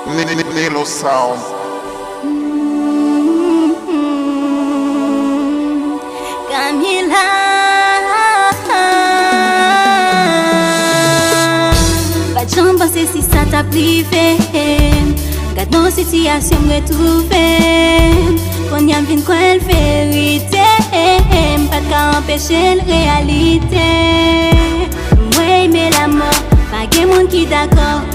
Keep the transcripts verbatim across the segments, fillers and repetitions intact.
Nelo Sound. Camila. Pa t janm panse si sa t ap rive. Gad nan sitiyasyon m retwouve m. Kounye a m vin kwè l verite. M pa t ka anpeche l reyalite. Mwen renmen lanmò, pa gen moun ki dakò.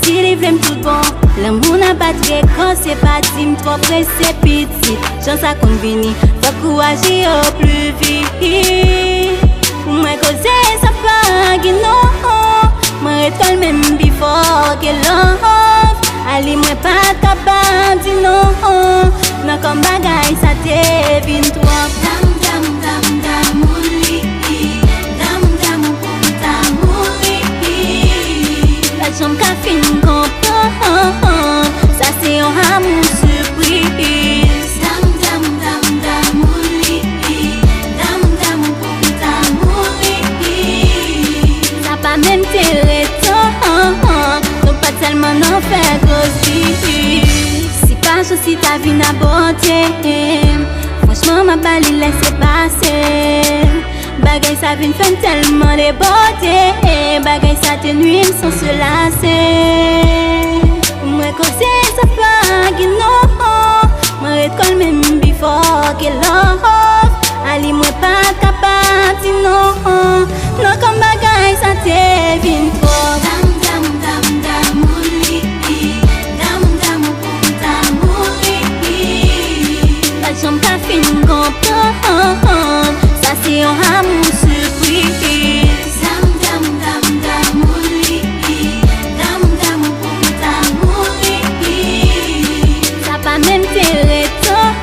Si li vle m tout bon, lanmou n ap bat rekò. Se pa di m twò prese pitit. Jan sa konn vini, fòk ou aji o pli vit. Pou mwen koze sa pa gen non. Mwen ret kòl menm pi fò ke love. Ali mwen pa t kapab di non. Nan kòm bagay sa te vin twòp. Dam, dam, dam, dam, ou li. Dam, dam, ou pou m ta mouri. Pa t janm ka fin konprann. Sa se yon amou sipriz. Dam, dam, dam, dam, ou li. Dam, dam, ou pou m ta mouri. Sa pa menm te ret tan. Nou pa t sèlman nan fè kozi. Si pa sou si ta vin abòde m. Franchman, m ap ba li lèse pase. Bagay sa vin fè m tèlman debòde. Bagay sa te nwi m san se lase. Mwen koze sa pa gen non. Mwen ret kòl menm pi fò ke love. Ali mwen pa t kapab di non. Nan kòm bagay sa te vin twòp. Dam, dam, dam, dam, ou li. Dam, dam, ou pou m ta mouri. Pa t janm ka fin konprann. Sa se yon amou sipriz. Dam, dam, dam, dam, ou li. Dam, dam, ou pou m ta mouri. Sa pa menm te ret tan.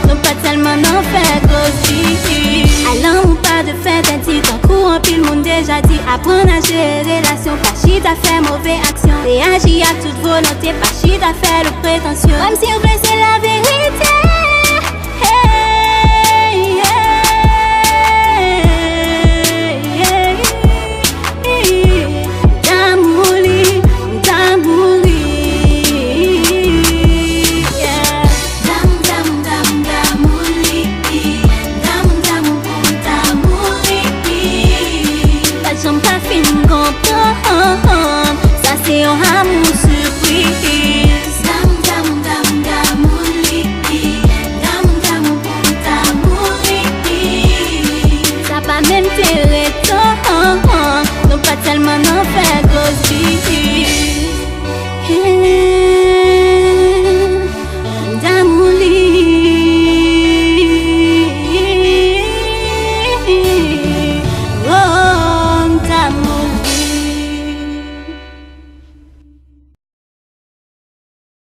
Nou pa t sèlman nan fè kozi. Al lanmou pa de fèt, enti tankou anpil moun deja di. Aprann a jere relasyon, pa chita fè move aksyon. Reyaji ak tout volonte, pa chita fè lou pretansyon. Menm si w blese la